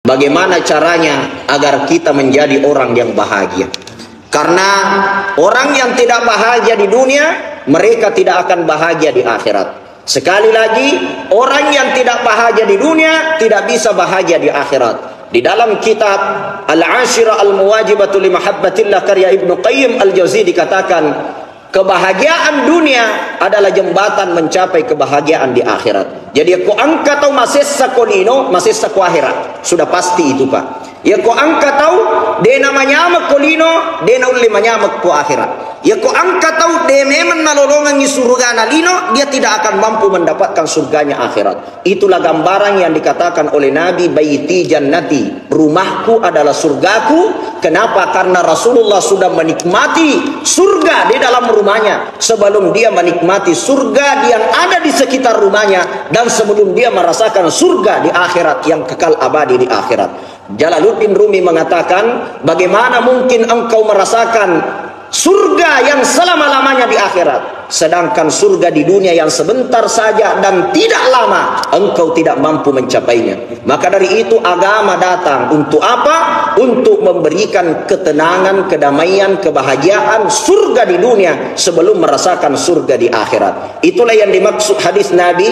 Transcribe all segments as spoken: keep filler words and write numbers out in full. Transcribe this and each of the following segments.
Bagaimana caranya agar kita menjadi orang yang bahagia? Karena orang yang tidak bahagia di dunia, mereka tidak akan bahagia di akhirat. Sekali lagi, orang yang tidak bahagia di dunia tidak bisa bahagia di akhirat. Di dalam kitab Al-Ashirah Al-Muwajibatu li Mahabbatillah karya Ibnu Qayyim Al-Jauzi dikatakan, kebahagiaan dunia adalah jembatan mencapai kebahagiaan di akhirat. Jadi, ko engka tau masessa ko lino, masessa ko akhirat. Sudah pasti itu, Pak. Ya, ko engka tau de namanyameng ko lino, de naulle manyameng ko akhirat. Ya, ko engka tau de memang nalolongengi surgana lino, dia tidak akan mampu mendapatkan surganya akhirat. Itulah gambaran yang dikatakan oleh Nabi, "Baiti jannati, rumahku adalah surgaku." Kenapa? Karena Rasulullah sudah menikmati surga di dalam rumahnya sebelum dia menikmati surga yang ada di sekitar rumahnya dan sebelum dia merasakan surga di akhirat yang kekal abadi di akhirat. Jalaluddin Rumi mengatakan, "Bagaimana mungkin engkau merasakan surga yang selama-lamanya di akhirat, sedangkan surga di dunia yang sebentar saja dan tidak lama engkau tidak mampu mencapainya?" Maka dari itu, agama datang untuk apa? Untuk memberikan ketenangan, kedamaian, kebahagiaan, surga di dunia sebelum merasakan surga di akhirat. Itulah yang dimaksud hadis Nabi,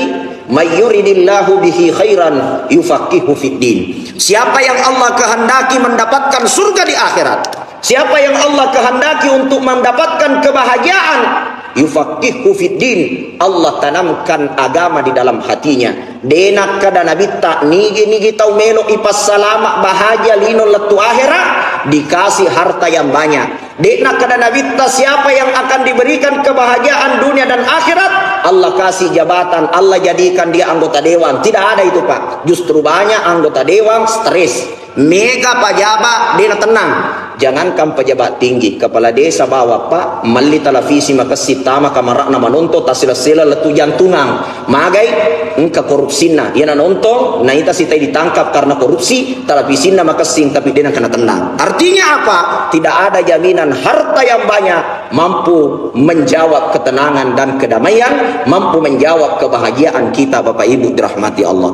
"May yuridillahu bihi khairan yufaqihu fid din." Siapa yang Allah kehendaki mendapatkan surga di akhirat, siapa yang Allah kehendaki untuk mendapatkan kebahagiaan, yufaqihu fid din, Allah tanamkan agama di dalam hatinya. De nakkeda Nabitta, nigi-nigi tau melo ipassalama bahagia lino lettu akhera, dikasih harta yang banyak. De nakkeda Nabitta, siapa yang akan diberikan kebahagiaan dunia dan akhirat, Allah kasih jabatan, Allah jadikan dia anggota dewan. Tidak ada itu, Pak. Justru banyak anggota dewan stres. Mega pejabat de na tenang. Jangankan pejabat tinggi, kepala desa bawang, Pak, melli televisi makessing tama kamara'na manontong, tasila-sila lettu jantungang. Magai? Engka korupsinna. Iya nanontong, naita sitai ditangkap karena korupsi, televisinna makessing tapi de nengka na tenang. Artinya apa? Tidak ada jaminan harta yang banyak mampu menjawab ketenangan dan kedamaian, mampu menjawab kebahagiaan kita, Bapak Ibu dirahmati Allah.